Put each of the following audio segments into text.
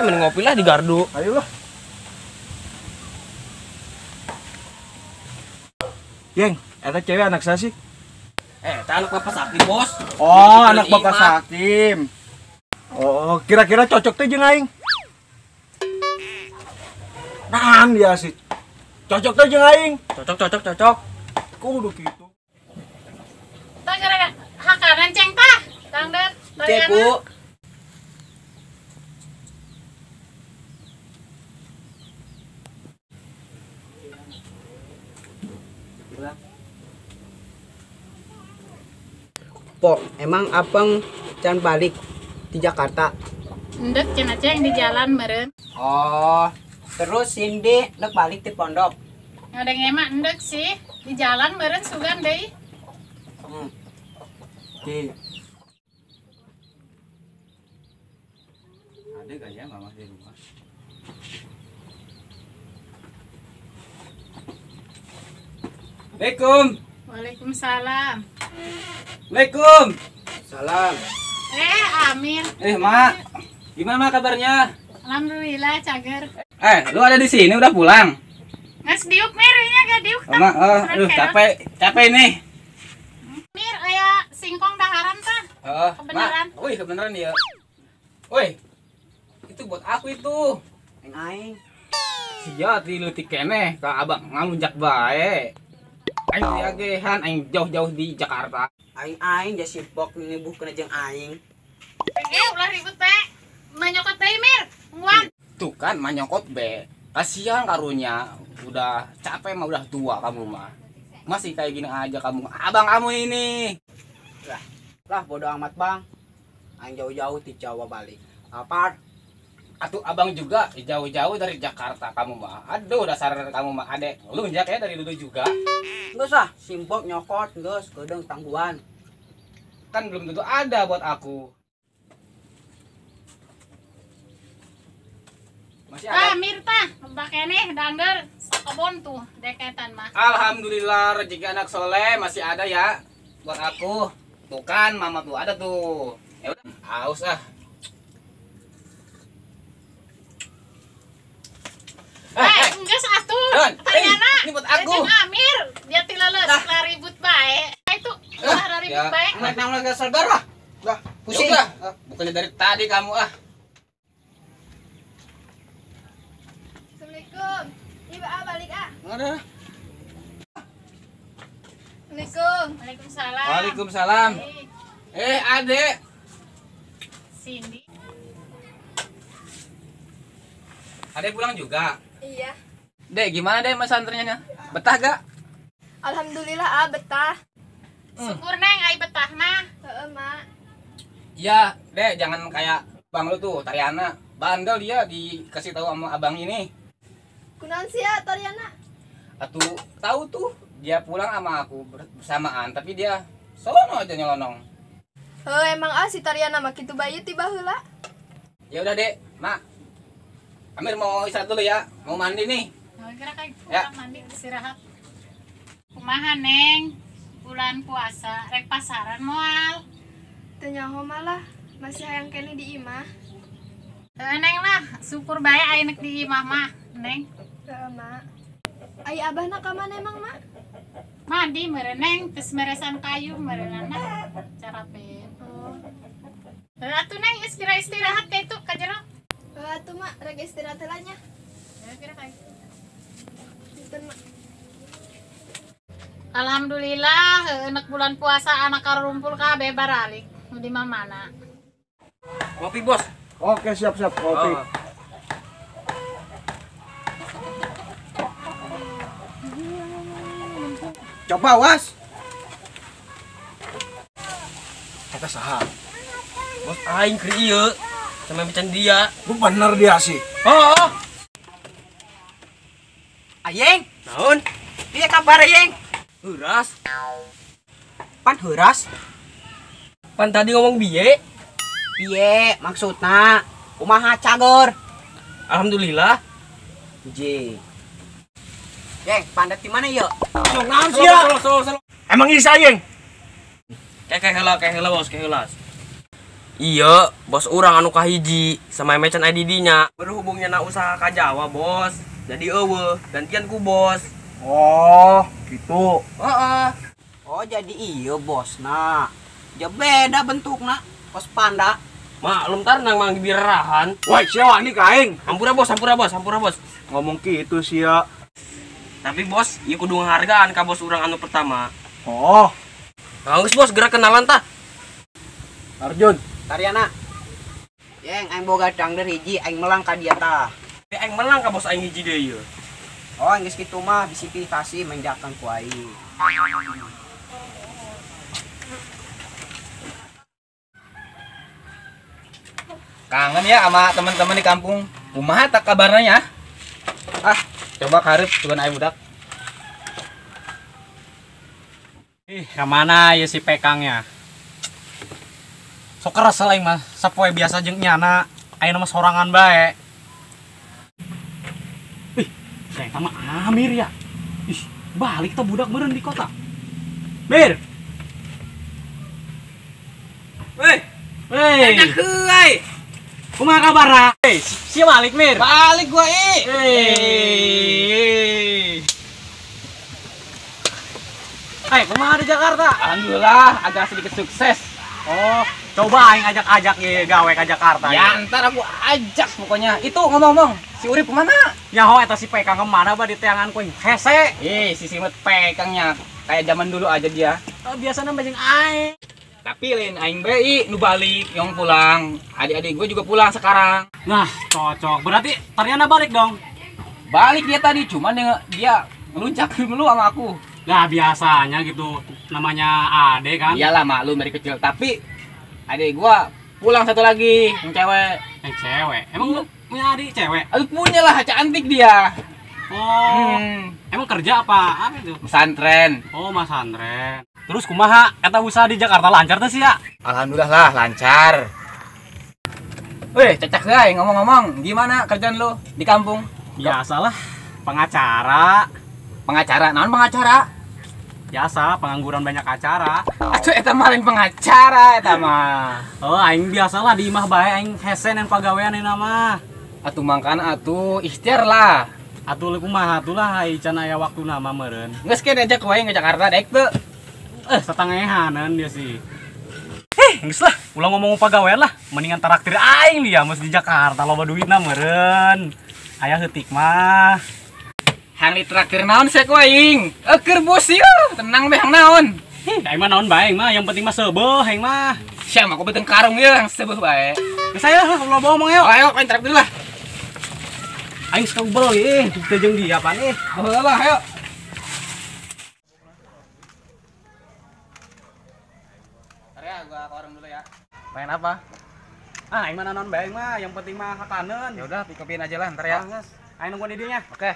Mending ngopi lah di gardu. Ayolah. Geng, eta cewek anak saya sih. Eta anak Bapak Sakim, Bos. Oh, anak Bapak Sakim. Oh, kira-kira cocok teh jeung aing. Nah, dia sih. Cocok teh jeung aing. Cocok, cocok, cocok. Kudu kitu. Tah gara hakanan ceng tah. Dangdut. Cek, Bu. Pok, emang abang can balik di Jakarta? Endek cenah ceng di jalan meureun. Oh, terus Cindy ndek balik di pondok. Ngadeng emak endek sih, di jalan meureun sugan deui. Oke. Ada gak ya mama di rumah? Assalamualaikum. Waalaikumsalam. Assalamualaikum. Salam. Amir. Mak. Gimana kabarnya? Alhamdulillah, cager. Lu ada di sini udah pulang? Nges diuk Mir, nya gak diuk. Oh, Mak, aduh, capek nih. Mir, aya singkong daharan tah. Oh, kebenaran. Mak. Wih, kebenaran ya. Woi. Itu buat aku itu. Aing. Sia ti leutik keneh ka abang ngalunjak bae. Aing diagehan, aing jauh-jauh di Jakarta. Aing-aing ja sipok nibuh kena jeung aing. Ulah ribut teh. Manyokot deui Mir, nguan. Tuh kan manyokot be. Kasihan karunya, udah capek mah udah tua kamu mah. Masih kayak gini aja kamu. Abang kamu ini. Lah bodo amat, Bang. Aing jauh-jauh di Jawa balik. Apa? Atuh abang juga jauh-jauh dari Jakarta kamu mah. Aduh, dasar kamu mah adek. Lunjak ya dari dulu juga. Geus ah, simpok nyokot geus kedeung tangguhan. Kan belum tentu ada buat aku. Masih ada. Mir tah, lebak keneh dangder sakebon tuh deketan mah. Alhamdulillah rezeki anak soleh masih ada ya buat aku. Tuh kan mama tuh ada tuh. Ya udah, haus ah. Enggak atuh. Tariana. Ini buat aku. Jeung Amir, dia tilaleus lah ribut bae. Itu lah ribut bae. Nek nang lagi segar lah. Lah, pusing. Bukannya dari tadi kamu ah. Assalamualaikum. Ibu ah balik ah. Ada. Assalamualaikum. Waalaikumsalam. Waalaikumsalam. Adek. Cindy. Adek pulang juga? Iya. Dek, gimana deh mas anternya? Betah gak? Alhamdulillah ah betah. Syukur Neng, ai betah mah. Heeh, Mak. Iya, Dek, jangan kayak bang lu tuh, Tariana. Bandel dia dikasih tahu sama abang ini. Kunaon sih ya Tariana? Atuh, tahu tuh dia pulang sama aku bersamaan, tapi dia sono aja nyelonong. Heuh, emang ah si Tariana mah kitu bae ti baheula. Ya udah, Dek, Mak. Amir mau istirahat dulu ya, mau mandi nih. Kira kayak pulang mandi istirahat. Kumaha Neng, bulan puasa rek pasaran moal. Teu nyaho malah, masih hayang keneh di imah. Neng lah, syukur bae aya nek di imah mah, Neng. Heeh, Mak. Ai abahna ka mana emang, Mak? Mandi meureun Neng, geus meresan kayu meureunana carapen. Oh. Atuh Neng geus kira istirahat ka itu ka jero. Atuh Mak, rek istirahat heula nya. Ya kira kayak. Punten, Mak. Alhamdulillah enak bulan puasa anak karumpul kabeh baralik nu di mana. Kopi, Bos. Oke, siap-siap kopi. Oh. Coba was. Eta saha? Bos aing keur ieu sama macan dia. Bu bener dia sih. Oh. Ayeng, naon? Piye kabar Ayeng? Heuras. Pan heuras? Pan tadi ngomong biye? Piye maksudna? Kumaha cager? Alhamdulillah. J. Yeng, pandat di mana yuk? Sok naon sia? Emang isa Yeng? Kayak heula, bos, kayak heula. Iya, bos urang anu kahiji sama mecan IDD-nya. Berhubungnya na usaha ka Jawa, bos. Jadi eueuh, gantian ku bos. Oh, gitu. Heeh. Oh, jadi iya bos. Nah, ya beda bentukna, bos panda. Maklum tar nang mang birarahan. Woi, sia wani ka aing. Hampura bos, hampura bos, hampura bos. Ngomong kitu sia. Tapi bos, ieu kudu ngahargaan ka bos urang anu pertama. Oh. Geus bos, gerak kenalan tah. Arjun, Tariana. Yeng, aing boga dangder hiji, aing melang ka dia tah. Aing melang ka bos aing hiji deui ieu. Oh, geus kitu mah bisi pilih menjakan ku aing. Kangen ya sama teman-teman di kampung. Kumaha tak kabarnya ya? Ah, coba karep tuan aing budak. Ih, kemana ya si pekangnya? Sok keras aing mah, sapoe biasa jeung nyana, ayeuna mah sorangan bae. Ih, saya sama Amir ya. Ih, balik tuh budak meureun di kota. Mir. Weh, weh. Enak heuy. Kumaha kabarna? Hei, sia balik Mir. Balik gua i. Hei. Hai, kumaha di Jakarta? Alhamdulillah agak sedikit sukses. Oh, coba aing ajak-ajak ye gawe ka Jakarta. Ya, ntar aku ajak pokoknya. Itu ngomong-ngomong, si Urip kemana? Nyaho eta si Pekang kemana bah di teangan ku hese. Ih, si Simet Pekangnya kayak zaman dulu aja dia. Oh, biasanya mah jeung aing. Tapi lain aing bae nu balik, yang pulang. Adik-adik gue juga pulang sekarang. Nah, cocok. Berarti Tariana balik dong. Balik dia tadi, cuman dia ngeluncak dulu sama aku. Nah, biasanya gitu. Namanya ade kan. Iyalah, maklum dari kecil. Tapi adik gua pulang satu lagi, yang cewek. Yang cewek? Emang lu punya adik cewek? Aduh, punya lah, cantik dia. Oh. Emang kerja apa? Apa itu? Pesantren. Oh, pesantren. Terus kumaha eta usaha di Jakarta lancar teh sih ya? Alhamdulillah lah, lancar. Weh, cacak guys, ngomong-ngomong, gimana kerjaan lu di kampung? Biasalah, pengacara. Pengacara, naon pengacara? Biasa, pengangguran banyak acara. Aduh, eta mah lain pengacara eta mah. Oh, aing biasalah di imah bae aing hese yang pagawean ini mah. Atuh mangkana atuh ikhtiar lah. Atuh kumaha atuh lah ai can aya waktuna mah meureun. Geus ke diajak wae ke Jakarta daek teu. Setengahanan dia sih. Geus lah, ulah ngomong pagawean lah. Mendingan traktir aing dia mesti di Jakarta loba duitna meureun. Aya heutik mah. Hang ditraktir naon sih ku aing? Eukeur bos ieu, tenang be hang naon. Hih, aing mah naon bae mah, yang penting mah seubeuh aing mah. Sia mah ku beuteung karung ieu hang seubeuh bae. Geus ayo lah, ulah bohong ayo. Ayo aing traktir lah. Aing suka bel ih, teu jeung dia pan ih. Baheula lah, ayo. Ntar ya, gua ke warung dulu ya. Pengen apa? Ah, aing mah naon bae mah, yang penting mah hakaneun. Ya udah, pick upin aja lah ntar ya. Aing nungguan idenya. Oke.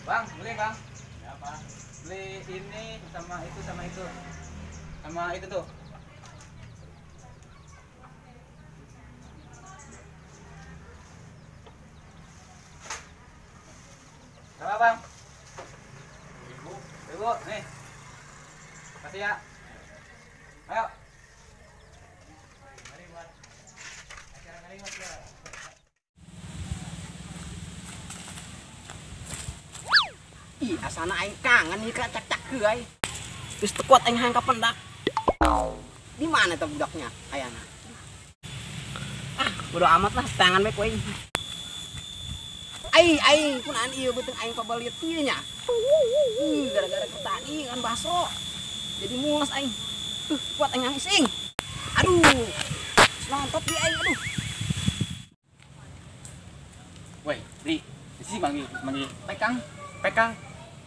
Bang, beli bang. Ya apa? Beli ini sama itu sama itu. Sama itu tuh. Berapa bang? 1000. 1000, nih. Kasih ya. Ayo. Mari buat acara kali mas ya. Ih, asana aing kangen ieu ka cak-cak heuy. Geus teu kuat aing hayang ka pendak. Di mana teh budaknya ayana? Ah, bodo amat lah, tangan bae ku aing. Ai aing pun an ieu beuteung aing pabaliut ieu nya. Gara-gara ketani kan baso. Jadi mules aing. Kuat aing ngising. Aduh. Nontot di aing aduh. Woi, Ri, sih manggil Pekang. Pekang.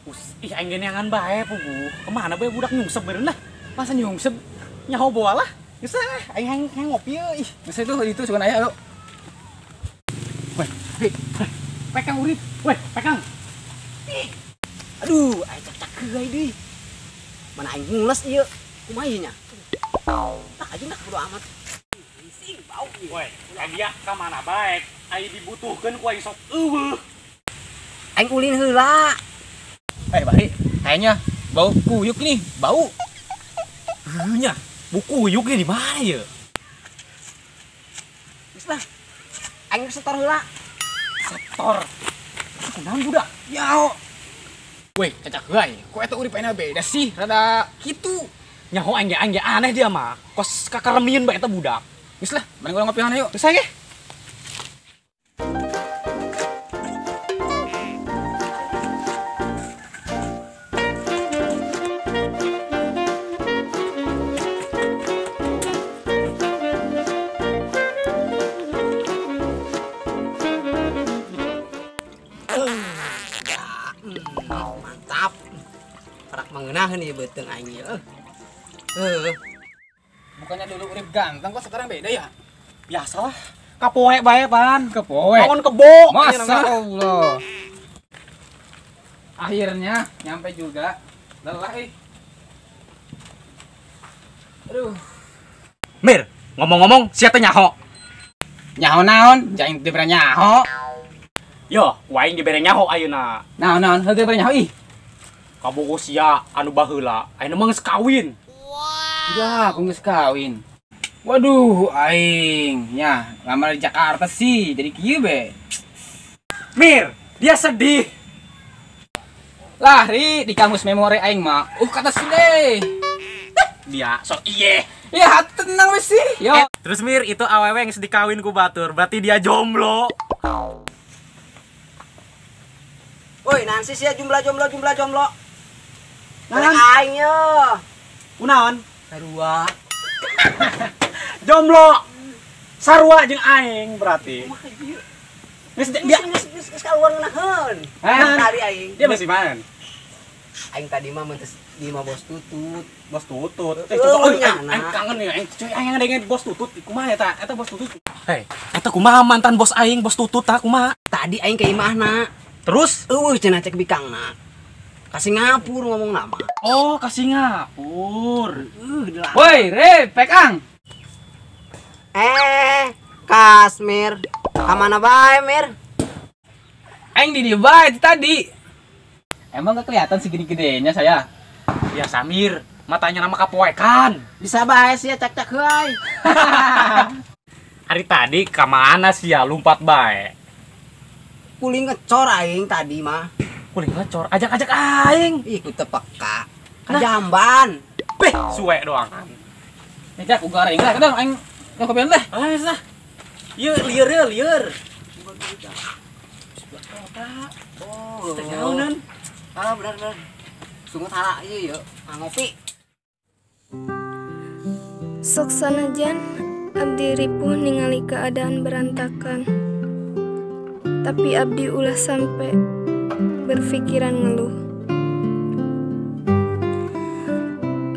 Us, ih aing geneangan bae puguh. Kemana bae budak nyungsep beureun lah. Masa nyungsep? Nyaho boa lah. Geus ah, aing hayang ngopi euy. Geus itu sugan aya ayo. Woi, Ri. Pekang urip. Woi, Pekang. Ih. Aduh, aing cak-cak heuy deui. Mana aing mules ieu. Kumaha ieu nya? Tak aja nak bodo amat. Ising bau ieu. Woi, dia ka mana bae? Aing dibutuhkeun ku aing sok eueuh. Aing ulin heula. Bari, kayaknya bau kuyuk nih, bau. Nya, buku yuk di mana ya? Geus lah. Aing setor heula. Setor. Kunaon budak? Yao. Weh, cacak heula. Kok eta urip ayeuna beda sih, rada kitu. Nyaho aing ge aneh dia mah. Kos kakaremieun bae eta budak. Geus lah, mending urang ngopi yuk. Geus ge. Mantap. Parak mengenaheun ieu beuteung aing ieu. Bukannya dulu urip ganteng kok sekarang beda ya? Biasalah. Kapoe bae pan, kepoe. Bangun kebo. Masa Allah. Akhirnya nyampe juga. Lelah ih. Aduh. Mir, ngomong-ngomong sia teh nyaho. Nyaho naon? Jaing teu pernah nyaho. Yo, waing dibere nyaho ayeuna. Naon naon, heuh dibere nyaho ih. Kabogo sia anu baheula, ayeuna mah geus kawin. Wow. Ya, aku geus kawin. Waduh, aing nya lama di Jakarta sih, jadi kieu be. Mir, dia sedih. Lah, ri di kamus memori aing mah, kata sedih. Dia sok iye. Ya, tenang we sih. Yo. Terus Mir, itu awewe yang sedih kawin ku batur, berarti dia jomblo. Woi, nanti sih ya jumlah jomblo. Naon aing yo. Kunaon? Sarua. Jomblo. Sarua jeung aing berarti. Geus dia geus kaluar ngeunaheun. Tadi aing. Dia masih mana? Aing tadi mah mentes di mah bos tutut. Bos tutut. Coba aing kangen ya aing. Cuy, aing ngadengin bos tutut. Kumaha eta? Eta bos tutut. Hei, eta kumaha mantan bos aing bos tutut tah kumaha? Tadi aing ke imahna. Terus? Eueuh cenah cek bikangna. Ka Singapura ngomong nama. Oh, ka Singapura. Woi, re, pekang. Kasmir. Ka mana bae, Mir? Aing di dieu bae tadi. Emang gak kelihatan segini gedenya saya? Ya Samir, matanya nama kapoekan. Bisa bae sih ya cak-cak heuy. Hari tadi ka mana sih ya lompat bae? Kuling ngecor aing tadi mah. Kuling ngecor, ajak-ajak aing. Ih, ku teu peka. Kajamban. Beh, suwe doang. Nih cak ugar aing lah, kadang aing ngopian teh. Ah, sah. Ieu lieur ya, lieur. Oh, jauhan. Ah, benar. Sungut hala ieu yeuh, ngopi. Sok sanajan abdi ripuh ningali keadaan berantakan. Tapi abdi ulah sampai berpikiran ngeluh.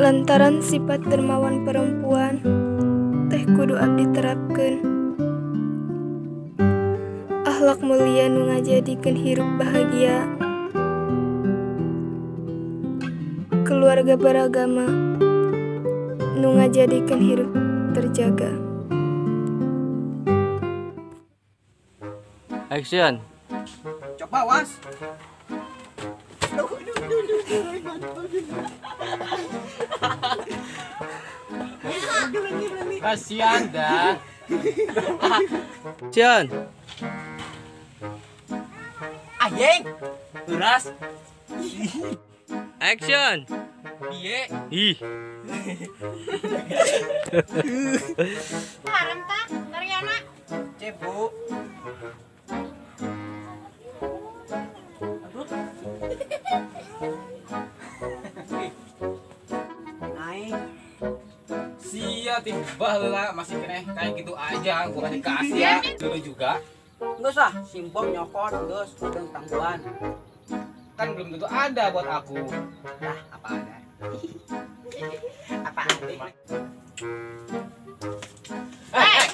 Lantaran sifat dermawan perempuan teh kudu abdi terapkeun. Akhlak mulia nu ngajadikeun hirup bahagia. Keluarga beragama nu ngajadikeun hirup terjaga. Action. Coba was. Kasihan dah. Action. Ayeng. Beras. Action. Piye? Ih. Harem tah, Tariana. Cebu. Aing. Sia tiba lah masih kena kayak gitu aja, gua kasih kasih ya. Dulu juga. Geus ah, simbok nyokot geus udah tangguhan. Kan belum tentu ada buat aku. Lah, apa ada? Apa ada?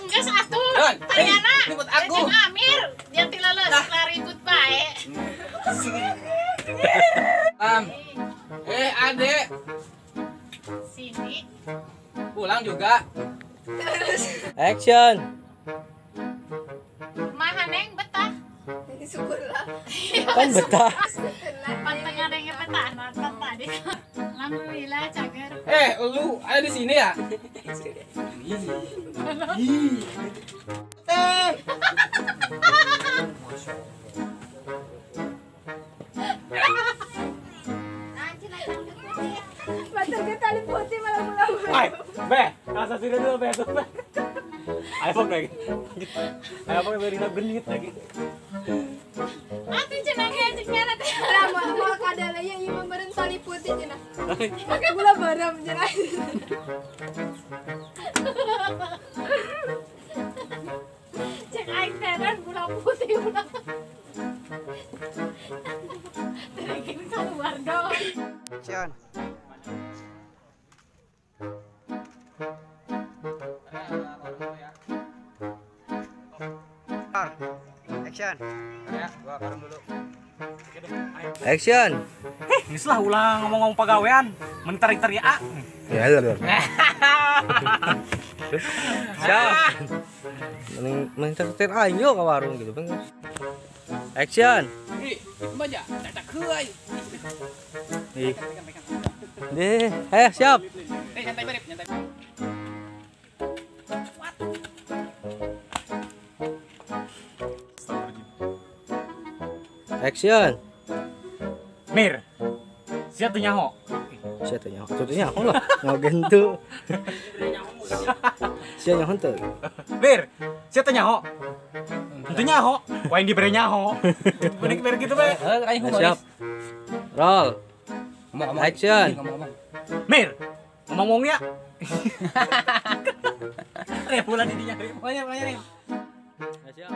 Geus atuh. Tariana. Ini buat aku. Jeung Amir, yang tileuleus ribut bae. Adek. Sini. Pulang juga. Action. Kumaha neng betah? Syukurlah. Kan betah. Pan tengah neng betah nonton tadi. Alhamdulillah cager. Lu ada di sini ya? Tali putih malah pulang. Ay, be, rasa sini dulu be tuh. Ayo pok lagi. Ayo pok beri genit lagi. Atuh cenah ge cek nyana teh. Lah moal kadala ieu ieu meureun tali putih cenah. Pakai gula barem cenah. Cek aing teh gula putih ulah. Terekin keluar dong. Action. Action. Ya, gua karung dulu. Action. Geus lah ulah ngomong-ngomong pagawean, mentarik-tarik a. Ya lah. Siap. Mending mentarik aing yo ka warung gitu, Bang. Action. Ih, baca, cacak heuy. Ih. Deh, siap. Nyantai barip, nyantai. Action. Mir. Sia teu nyaho. Sia teu nyaho. Teu nyaho lah. Ngogen tuh. Sia nyaho teu. Mir, sia teu nyaho. Teu nyaho. Ku aing dibere nyaho. Mending bere kitu bae. Aing siap. Roll. Action. Mir, ngomong-ngomong ya. Rep ulah di dinya. Pokoknya, pokoknya. Siap.